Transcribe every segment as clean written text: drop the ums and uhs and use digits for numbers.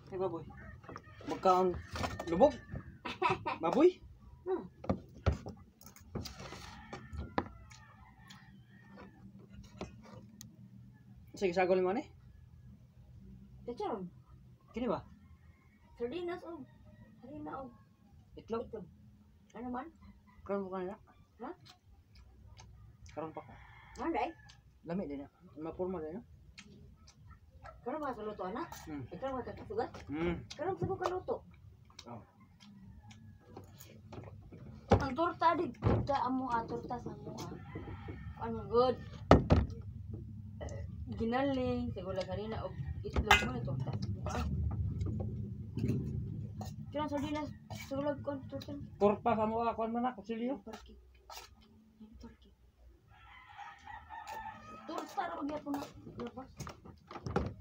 Ay, baboy. Magkaon lubog. Baboy. Sige, sagol mo ni. Chicharon. Kini ba? Sardinas og harina og Itlog. itlog. Ano man? Karon pa kanila. Ha? Karon pa ko. Man dai? Lami din na. Mapurma din no? Karon ba sa luto ana? Ikaw ba kasugat? Karon sa ko kaluto. Oh. Ang torta di ta amo a torta sa amo a. Ano good. Ginaling siguro kanina og itlog mo ni torta sa amo a. Kaya sardinas siguro kon torta. Torta sa amo a kuan man na kutsilyo. Turkey. Turkey. Torta ra gyapon na labas.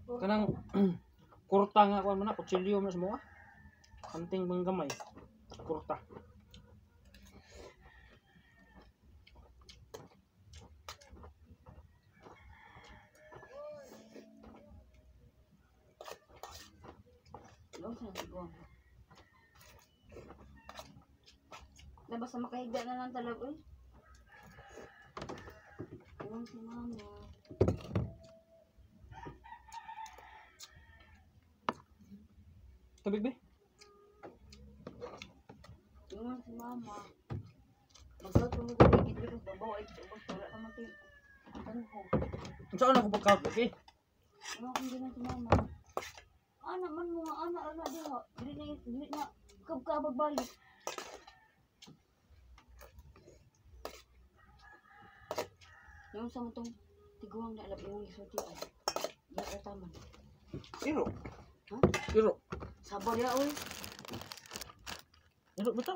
Kanang kurta nga kuan man na kutsilyo man sa amo a. Kanting bang gamay. Kurta. Labas sa makahigda na lang talaga eh. Iwan si mama. Tubig ba? Iwan si mama. Magsuot ko mo gud dito sa babaw ay ubos wala ka man tayo. Tanho. Saan ako pagkaot okay? Iwan ko din si mama. Ana man mo nga ana ana diha. Dili na dili na kabkabag balik. Yung sa motong tiguang na alab imong gisulti ay. Di ka taman. Iro. Ha? Iro. Sabor ya oy. Iro bitaw.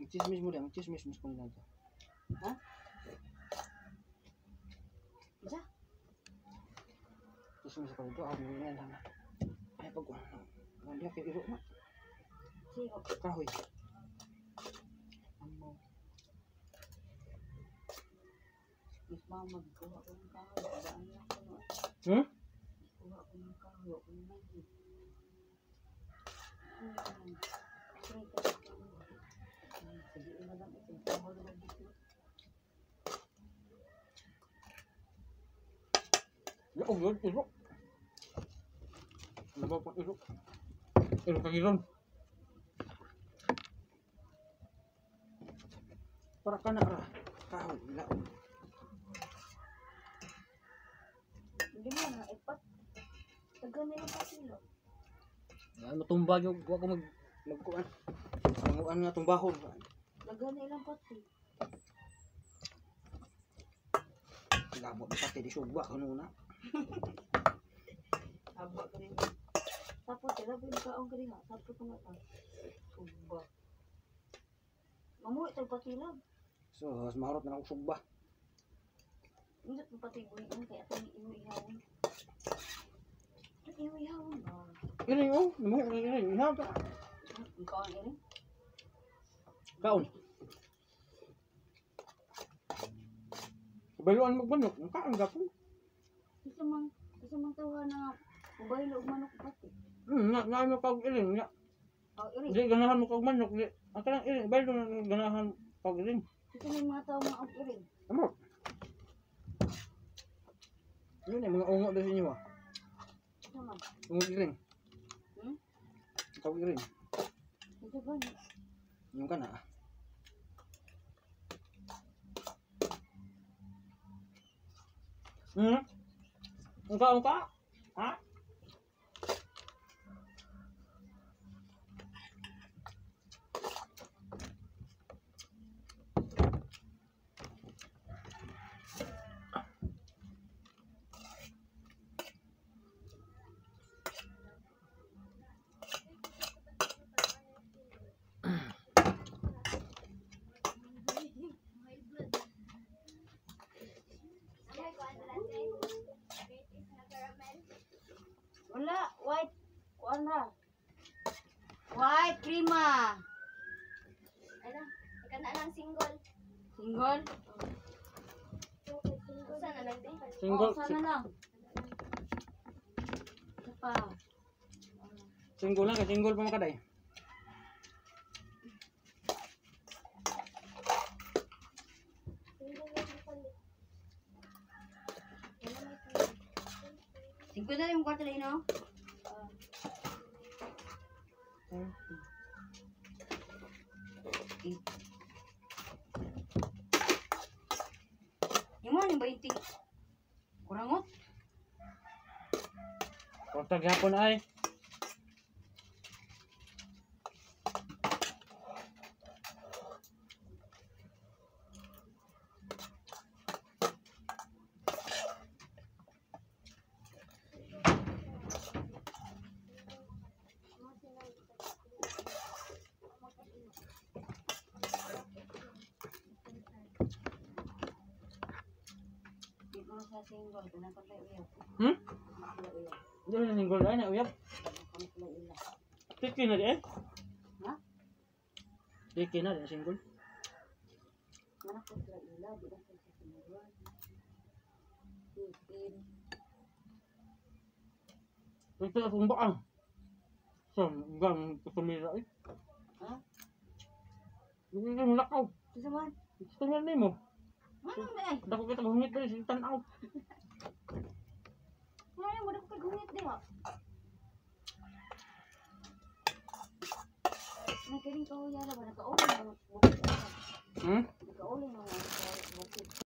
Chismis mo lang, chismis mas kung nato. Ha? Isa? Chismis ko dito, ako mo lang. Ay pag wala kay iro na. Sige. Kahoy. Amo. Mas mama, kuha ko ng kahoy. Daan na ako no. Kuha ko ng kahoy. Ako naman eh. Sige, madam. Ito. Kahoy na dito. Laog yun, iro. Ano ba po iro? Iro kagiron. Para ka na ra. Kahoy, laog. Hindi mo na, ipat. Taga na yung pasilo. Yan, matumbag yung, wag ko magkuan. Manguan nga tumbahon. Taga na ilang pati. Labot na pati, di sugba ka nuna. Haba ka rin. Tapos, sila po yung kaong ka rin ha. Tapos ko nga ta. Sugba. Mamuhi tayo pati lang. So, mas maharot na ako sugba. Hindi pa pati buhiin kaya itong iwi-ihawon. Itong iwi-ihawon ba? Iring oh, namuhi ka iring. Ihaw ka. Ang kaon iring? Kaon. Kabaluan magmanok. Ang kaon gapo. Isa mang tawa na mubaylo og manok pati. Na mo kag iring. Na. Oh, iring. Di ganahan mo kag manok. Di, ang kanang iring, baylo na ganahan kag iring. Isa may mga tao nga og iring. Amo. Yun eh, mga ungo daw sa inyo ah. Ito man. Ungo iring. Hmm? Kag iring. Ito ba? Yung ka na ah. Ungka, ungka. Ha? Wala, white. Kuan ra. White crema. Ano? Ika na lang single. Single? Usa na lang din. Single. Oh, sana lang. pa. Single lang, kay single pa makaday. Single lang yung palit. Wala may palit. 50 na yung kwarta na no? Ah. Eh. Yung mga 20. Kurangot. Kwarta gihapon ay. Di ko sa single. Kanang ko sila uyab. Hmm? Sila uyab. Di na single ay na uyab. Kami sila ila. Tiki na di eh. Ha? Tiki na di na single. Mana ko sila ila. Di na sila sa single. Titin. Ito akong baan. Sa gang kusumira eh. Ha? Hindi ka lakaw. Sa man? Gusto nga nimo. Ano na eh? Dako kita hungit dali sa tan-aw. Ano mo dako kay gungit diha? Nagkaling kahuya na ba? Naka-open ba? Hmm?